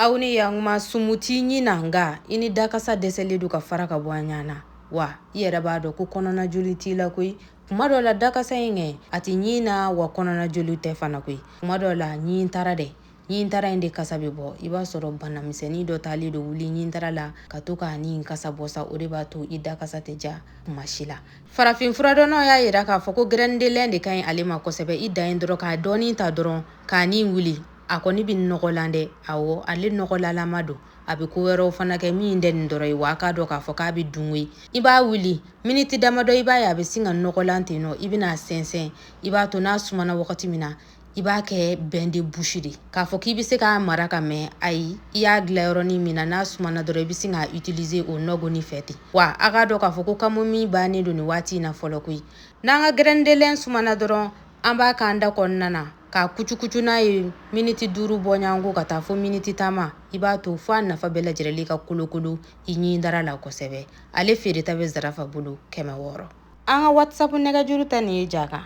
Aw ni yakuma, sumu t'i ɲin na, nka i ni dakasa dɛsɛlen don ka fara ka bɔ a ɲa na wa. I yɛrɛ b'a dɔn ko kɔnɔna joli t'i la koyi. Kuma dɔ la, dakasa in kɛ a tɛ ɲin na wa, kɔnɔna joli tɛ fana koyi. Kuma dɔ la, ɲin taara dɛ, ɲin taara in de kasa bɛ bɔ. I b'a sɔrɔ banamisɛnnin dɔ taalen don wuli ɲin taara la ka to k'a ni kasa bɔ sa. O de b'a to i dakasa tɛ ja kuma si la. Farafin furadɔnnaw y'a yira k'a fɔ ko graine de lin de ka ɲi ale ma kosɛbɛ. I dan ye dɔrɔn k'a dɔɔnin ta dɔrɔn k'a ni wuli. A kɔni bɛ nɔgɔlan dɛ. Awɔ, ale nɔgɔlalama don. A bɛ ko wɛrɛw fana kɛ min tɛ nin dɔrɔn ye. Wa a k'a dɔn k'a fɔ k'a bɛ dun koyi. I b'a wuli miniti damadɔ, i b'a ye a bɛ sin ka nɔgɔlan ten nɔ. I bɛna sɛnsɛn, i b'a to n'a sumana wagati min na, i b'a kɛ bain de bouche de. K'a fɔ k'i bɛ se k'a mara ka mɛn, ayi. I y'a dilan yɔrɔnin min na, n'a sumana dɔrɔn, i bɛ sin k'a utiliser o nɔgɔnin fɛ ten. Wa a k'a dɔn k'a fɔ ko camomille bannen don nin waati in na fɔlɔ koyi. N'an ka graine de lin sumana dɔrɔn, an b'a k'an da kɔnɔna na k'a kucukucu n'a ye miniti 5 bɔɲɔgɔnko ka taa fo miniti 10 ma. I b'a to fo a nafa bɛɛ lajɛlen ka kolokolo i ɲin dara la kosɛbɛ. Ale feereta bɛ Zarafa bolo 600. An ka WhatsApp nɛgɛjuru ta nin ye ja kan.